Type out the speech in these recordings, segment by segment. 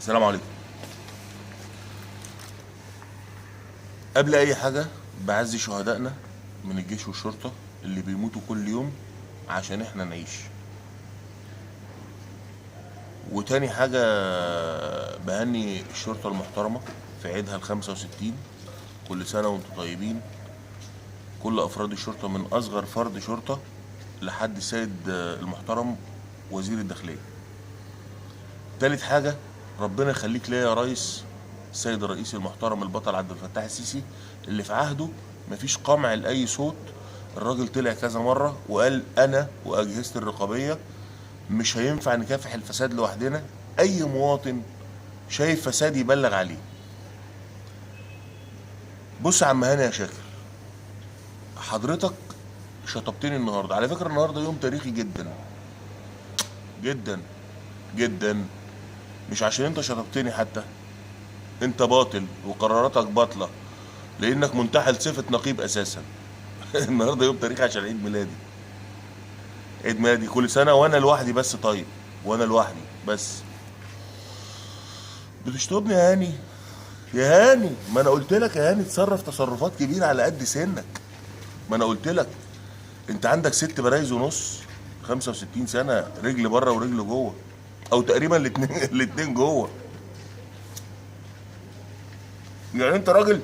السلام عليكم. قبل اي حاجة بعزي شهدائنا من الجيش والشرطة اللي بيموتوا كل يوم عشان احنا نعيش. وتاني حاجة بهني الشرطة المحترمة في عيدها 65، كل سنة وانتم طيبين. كل افراد الشرطة من اصغر فرد شرطه لحد السيد المحترم وزير الداخلية. تالت حاجة ربنا يخليك ليا يا ريس، السيد الرئيس المحترم البطل عبد الفتاح السيسي، اللي في عهده مفيش قمع لاي صوت. الراجل طلع كذا مرة وقال انا واجهزتي الرقابية مش هينفع نكافح الفساد لوحدنا، اي مواطن شايف فساد يبلغ عليه. بص يا عم هاني يا شاكر، حضرتك شطبتني النهارده. على فكرة النهارده يوم تاريخي جدا جدا جدا، مش عشان انت شطبتني، حتى انت باطل وقراراتك باطله لانك منتحل صفة نقيب اساسا. النهارده يوم تاريخي عشان عيد ميلادي، عيد ميلادي كل سنة وانا لوحدي بس. طيب وانا لوحدي بس بتشطبني يا هاني؟ يا هاني ما انا قلت لك يا هاني تصرف تصرفات كبيرة على قد سنك. ما انا قلت لك انت عندك 6 برايز ونص، 65 سنة، رجل بره ورجل جوه، او تقريبا الاثنين جوه. يعني انت راجل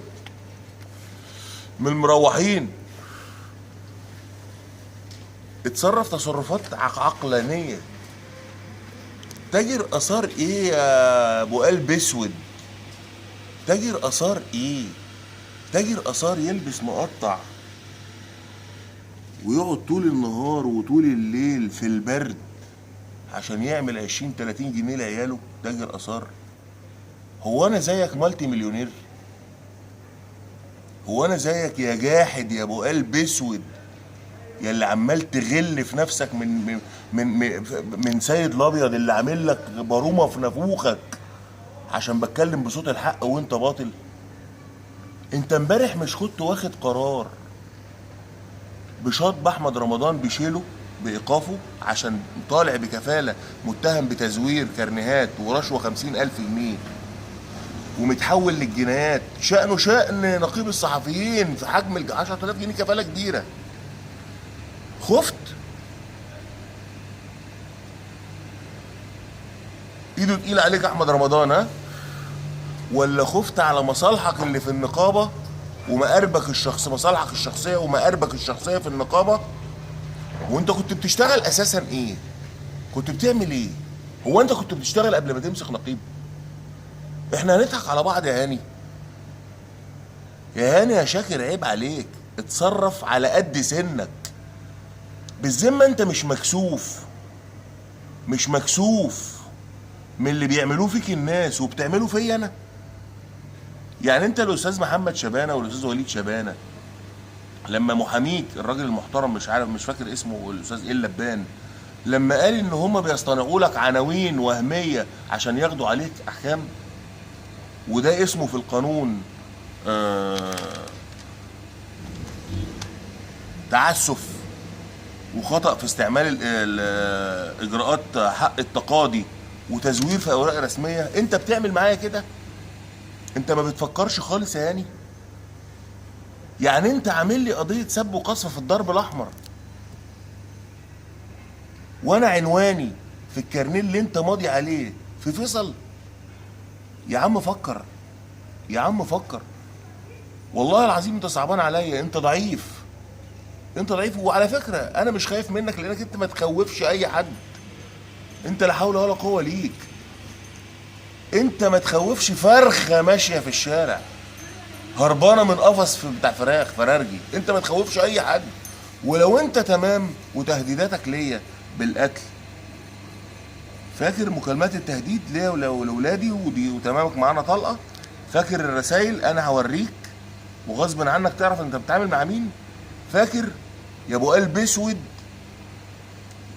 من المروحين، اتصرف تصرفات عقلانية. تاجر اثار ايه يا ابو قلب اسود؟ تاجر اثار ايه؟ تاجر اثار يلبس مقطع ويقعد طول النهار وطول الليل في البرد عشان يعمل 20-30 جنيه لعياله؟ تاجر اثار؟ هو انا زيك مالتي مليونير؟ هو انا زيك يا جاحد يا ابو قلب اسود، يا اللي عمال تغل في نفسك من من من من سيد الابيض اللي عامل لك بارومه في نافوخك عشان بتكلم بصوت الحق وانت باطل؟ انت امبارح مش كنت واخد قرار بشطب احمد رمضان، بشيله بايقافه عشان طالع بكفاله متهم بتزوير كارنيهات ورشوه 50,000 جنيه ومتحول للجنايات، شأنه شأن نقيب الصحفيين في حجم 10,000 جنيه كفالة كبيرة. خفت؟ ايده تقيلة عليك احمد رمضان، ها؟ ولا خفت على مصالحك اللي في النقابة ومقاربك الشخص، مصالحك الشخصية ومقاربك الشخصية في النقابة؟ وانت كنت بتشتغل اساسا ايه؟ كنت بتعمل ايه؟ هو انت كنت بتشتغل قبل ما تمسك نقيب؟ احنا هنضحك على بعض يا هاني. يا هاني يا شاكر عيب عليك، اتصرف على قد سنك. بالذمة انت مش مكسوف، مش مكسوف من اللي بيعملوه فيك الناس وبتعملوه فيا انا؟ يعني انت الاستاذ محمد شبانه والاستاذ وليد شبانه لما محاميك الراجل المحترم، مش عارف مش فاكر اسمه، الاستاذ ايه اللبان، لما قال ان هما بيصطنعوا لك عناوين وهمية عشان ياخدوا عليك احكام، وده اسمه في القانون تعسف وخطأ في استعمال اجراءات حق التقاضي وتزوير في اوراق رسمية، انت بتعمل معايا كده؟ انت ما بتفكرش خالص يا هاني؟ يعني انت عامل لي قضية سب وقصف في الضرب الاحمر، وانا عنواني في الكارنيه اللي انت ماضي عليه في فيصل؟ يا عم فكر، يا عم فكر، والله العظيم انت صعبان عليا، انت ضعيف، انت ضعيف. وعلى فكرة انا مش خايف منك لانك انت ما تخوفش اي حد، انت لا حول ولا قوة ليك، انت ما تخوفش فرخة ماشية في الشارع هربانه من قفص بتاع فراخ فرارجي، انت ما تخوفش اي حد. ولو انت تمام وتهديداتك ليا بالقتل، فاكر مكالمات التهديد ليا ولولادي ودي وتمامك معانا طلقه، فاكر الرسائل انا هوريك وغصب عنك تعرف انت بتتعامل مع مين، فاكر يا ابو قلب اسود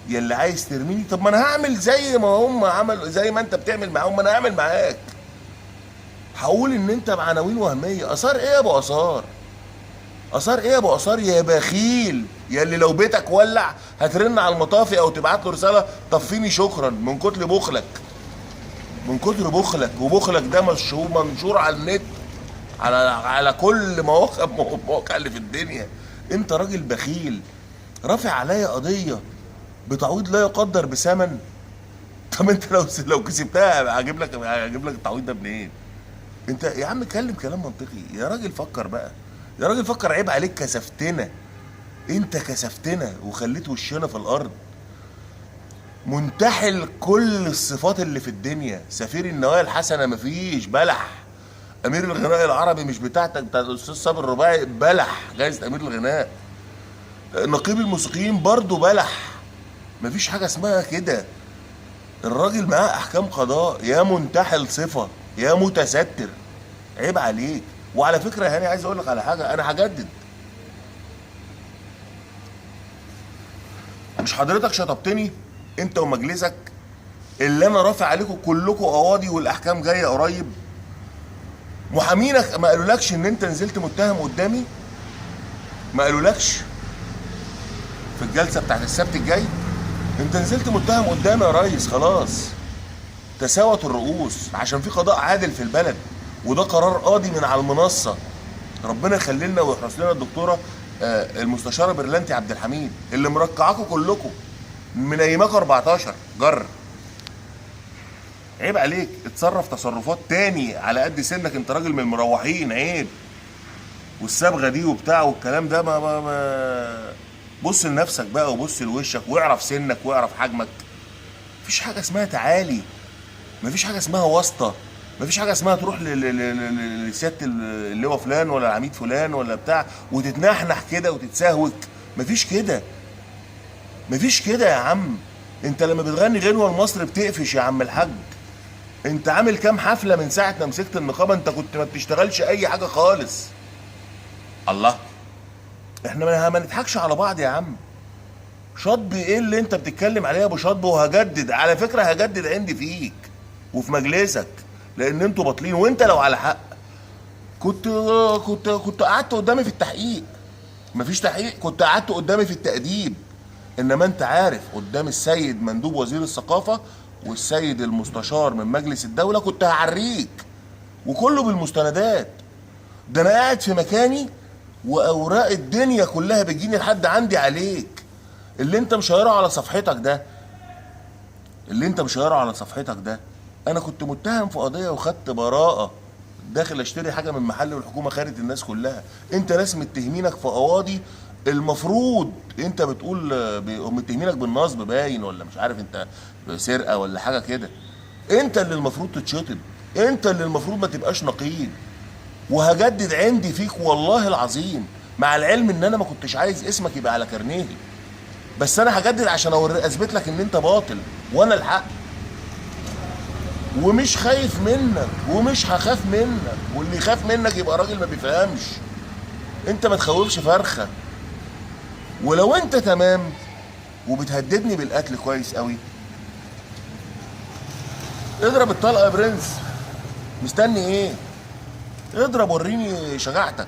يا اللي عايز ترميني؟ طب ما انا هعمل زي ما هم عملوا، زي ما انت بتعمل معاهم ما انا هعمل معاك. هقول ان انت بعناوين وهمية. اثار ايه يا ابو اثار؟ اثار ايه يا ابو اثار يا بخيل، يا اللي لو بيتك ولع هترن على المطافي او تبعت له رسالة طفيني شكرا من كتر بخلك. من كتر بخلك، وبخلك ده منشور على النت، على كل مواقع اللي في الدنيا. انت راجل بخيل، رافع عليا قضية بتعويض لا يقدر بثمن. طب انت لو كسبتها هجيب لك التعويض ده منين؟ انت يا عم اتكلم كلام منطقي يا راجل، فكر بقى يا راجل، فكر. عيب عليك، كسفتنا، انت كسفتنا وخليت وشنا في الارض. منتحل كل الصفات اللي في الدنيا، سفير النوايا الحسنة مفيش، بلح. امير الغناء العربي مش بتاعتك، بتاعت الاستاذ صابر الرباعي، بلح جايزة امير الغناء. نقيب الموسيقيين برضو بلح. مفيش حاجة اسمها كده. الراجل معاه احكام قضاء. يا منتحل صفة، يا متستر، عيب عليك. وعلى فكرة يا هاني عايز اقول لك على حاجة، انا هجدد. مش حضرتك شطبتني انت ومجلسك اللي انا رافع عليكم كلكم قواضي والاحكام جاية قريب؟ محامينك ما قالولكش ان انت نزلت متهم قدامي؟ ما قالولكش في الجلسة بتاعت السبت الجاي انت نزلت متهم قدامي يا ريس؟ خلاص تساوت الرؤوس، عشان في قضاء عادل في البلد، وده قرار قاضي من على المنصة. ربنا يخلي لنا ويحرس لنا الدكتورة المستشارة برلانتي عبد الحميد اللي مركعاكم كلكم منيماكوا 14 جر. عيب عليك، اتصرف تصرفات تاني على قد سنك، انت راجل من المروحين، عيب. والصبغه دي وبتاع والكلام ده، ما ما ما بص لنفسك بقى وبص لوشك واعرف سنك واعرف حجمك. مفيش حاجة اسمها تعالي، مفيش حاجة اسمها واسطه، مفيش حاجة اسمها تروح لسياده اللواء فلان ولا العميد فلان ولا بتاع وتتنحنح كده وتتسهوك. مفيش كده، مفيش كده يا عم. انت لما بتغني غنوه لمصر بتقفش يا عم الحاج. انت عامل كام حفلة من ساعة ما مسكت النقابة؟ انت كنت ما بتشتغلش اي حاجة خالص. الله، احنا ما نضحكش على بعض يا عم. شطب ايه اللي انت بتتكلم عليه يا ابو شطب؟ وهجدد على فكرة، هجدد عندي فيك وفي مجلسك، لان انتوا باطلين. وانت لو على حق كنت كنت كنت قعدت قدامي في التحقيق، مفيش تحقيق، كنت قعدت قدامي في التأديب. انما انت عارف قدام السيد مندوب وزير الثقافة والسيد المستشار من مجلس الدولة كنت هعريك، وكله بالمستندات. ده انا قاعد في مكاني واوراق الدنيا كلها بتجيني لحد عندي عليك. اللي انت مشيره على صفحتك ده، اللي انت مشيره على صفحتك ده، انا كنت متهم في قضية وخدت براءه، داخل اشتري حاجة من محل والحكومة خارج الناس كلها. انت ناس متهمينك في قواضي، المفروض انت بتقول متهمينك بالنصب باين، ولا مش عارف انت سرقه ولا حاجة كده. انت اللي المفروض تتشطب، انت اللي المفروض ما تبقاش نقيب. وهجدد عندي فيك والله العظيم، مع العلم ان انا ما كنتش عايز اسمك يبقى على كارنيهي، بس انا هجدد عشان اثبت لك ان انت باطل وانا الحق، ومش خايف منك ومش هخاف منك، واللي يخاف منك يبقى راجل ما بيفهمش. انت ما تخوفش فرخة. ولو انت تمام وبتهددني بالقتل كويس قوي، اضرب الطلقة يا برنس، مستني ايه؟ اضرب وريني شجاعتك،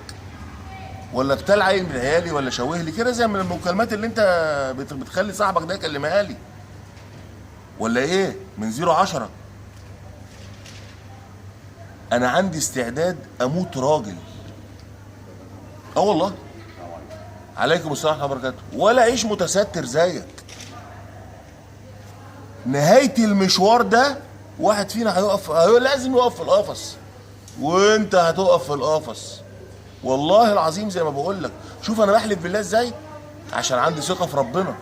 ولا اغتال عيل من عيالي، ولا شوه لي كده زي من المكالمات اللي انت بتخلي صاحبك ده يكلمها لي، ولا ايه؟ من 0-10. انا عندي استعداد اموت راجل، اه والله. عليكم السلام ورحمة الله وبركاته. ولا عيش متستر زيك. نهاية المشوار ده واحد فينا هيقف، لازم يقف في القفص، وانت هتقف في القفص والله العظيم. زي ما بقول لك، شوف انا بحلف بالله ازاي، عشان عندي ثقة في ربنا.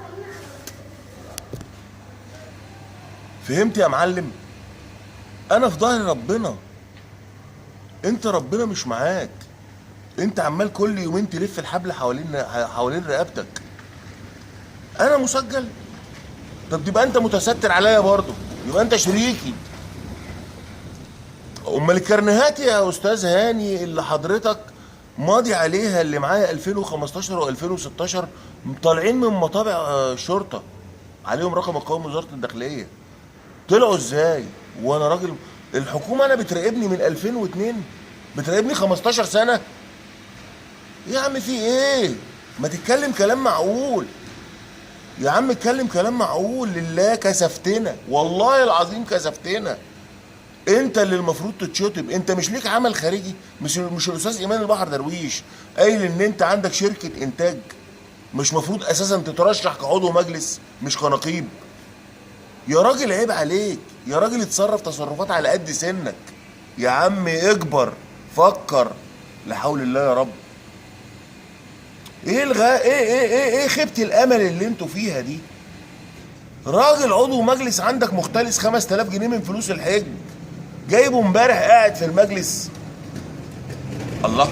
فهمت يا معلم؟ انا في ظهر ربنا، انت ربنا مش معاك. انت عمال كل يومين تلف الحبل حوالين رقبتك. انا مسجل؟ طب تبقى انت متستر عليا برضه، يبقى انت شريكي. امال الكرنيهات يا استاذ هاني اللي حضرتك ماضي عليها، اللي معايا 2015 و2016، طالعين من مطابع الشرطة، عليهم رقم القومي وزارة الداخلية، طلعوا ازاي؟ وانا راجل الحكومة انا بتراقبني من 2002، بتراقبني 15 سنة. يا عم في ايه؟ ما تتكلم كلام معقول يا عم، اتكلم كلام معقول. لله كسفتنا والله العظيم، كسفتنا. انت اللي المفروض تتشطب. انت مش ليك عمل خارجي؟ مش الاستاذ ايمان البحر درويش قايل ان انت عندك شركة انتاج؟ مش مفروض اساسا تترشح كعضو مجلس مش كنقيب؟ يا راجل عيب عليك يا راجل، اتصرف تصرفات على قد سنك يا عم، اكبر، فكر. لا حول الله يا رب. ايه الغاء، ايه ايه ايه ايه خيبة الامل اللي انتوا فيها دي؟ راجل عضو مجلس عندك مختلس 5000 جنيه من فلوس الحج، جايبه امبارح قاعد في المجلس. الله،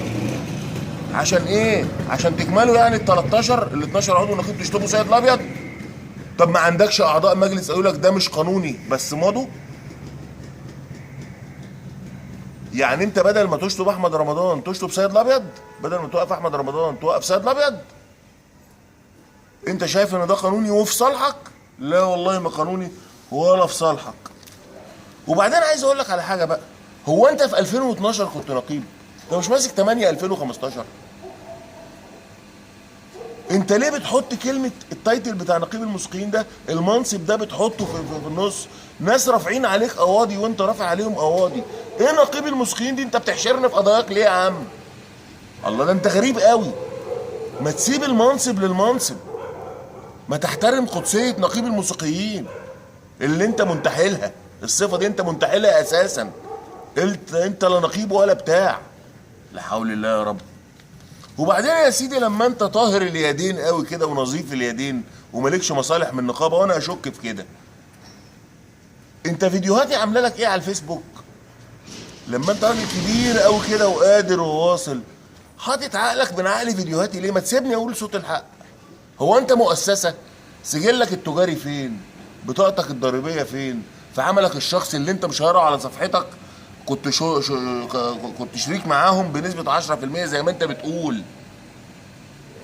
عشان ايه؟ عشان تكملوا يعني ال 13 ال 12 عضو نقيب تشطبوا سيد الابيض؟ طب ما عندكش اعضاء مجلس قالوا لك ده مش قانوني بس مضوا؟ يعني انت بدل ما تشطب احمد رمضان تشطب سيد الابيض؟ بدل ما توقف احمد رمضان توقف سيد الابيض؟ انت شايف ان ده قانوني وفي صالحك؟ لا والله ما قانوني ولا في صالحك. وبعدين عايز اقول لك على حاجة بقى، هو انت في 2012 كنت نقيب؟ انت مش ماسك 8 2015؟ انت ليه بتحط كلمة ال title بتاع نقيب الموسيقيين ده، المنصب ده بتحطه في النص؟ ناس رافعين عليك قواضي وانت رافع عليهم قواضي. ايه نقيب الموسيقيين دي؟ انت بتحشرنا في قضاياك ليه يا عم؟ الله، ده انت غريب قوي. ما تسيب المنصب للمنصب، ما تحترم قدسية نقيب الموسيقيين اللي انت منتحلها، الصفة دي انت منتحلها اساسا. انت لا نقيب ولا بتاع. لا حول الله يا رب. وبعدين يا سيدي لما انت طاهر اليدين قوي كده ونظيف اليدين ومالكش مصالح من النقابة، وانا اشك في كده، انت فيديوهاتي عامله لك ايه على الفيسبوك؟ لما انت راجل كبير قوي كده وقادر وواصل، حاطط عقلك من عقل فيديوهاتي ليه؟ ما تسيبني اقول صوت الحق. هو انت مؤسسة؟ سجلك التجاري فين؟ بطاقتك الضريبية فين؟ في عملك الشخصي اللي انت مشهره على صفحتك كنت شو شو كنت شريك معاهم بنسبة 10% زي ما انت بتقول.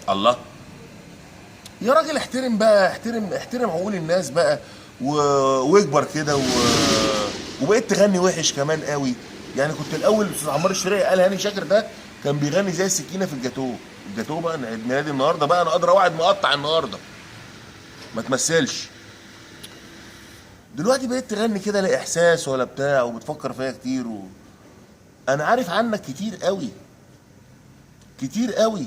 الله يا راجل، احترم بقى، احترم عقول الناس بقى، واكبر كده، وبقيت تغني وحش كمان قوي. يعني كنت الاول الاستاذ عمار الشريعي قال هاني شاكر ده كان بيغني زي السكينة في الجاتوه. الجاتوه بقى عيد ميلادي النهارده بقى، انا اقدر اوعد مقطع النهارده، ما تمثلش. دلوقتي بقيت تغني كده لا احساس ولا بتاع، وبتفكر فيها كتير انا عارف عنك كتير قوي، كتير قوي،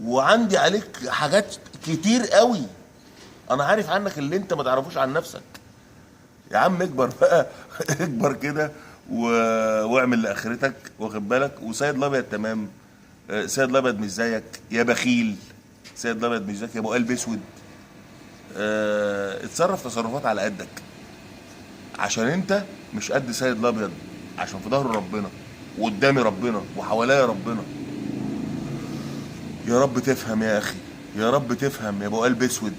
وعندي عليك حاجات كتير قوي. انا عارف عنك اللي انت ما تعرفوش عن نفسك. يا عم اكبر بقى، اكبر كده واعمل لاخرتك، واخد بالك؟ وسيد الابيض تمام، سيد الابيض مش زيك يا بخيل، سيد الابيض مش زيك يا ابو قلب اسود. اتصرف تصرفات على قدك، عشان انت مش قد سيد الابيض، عشان في ظهر ربنا وقدامي ربنا وحواليا ربنا. يا رب تفهم يا اخي، يا رب تفهم يا ابو قلب اسود.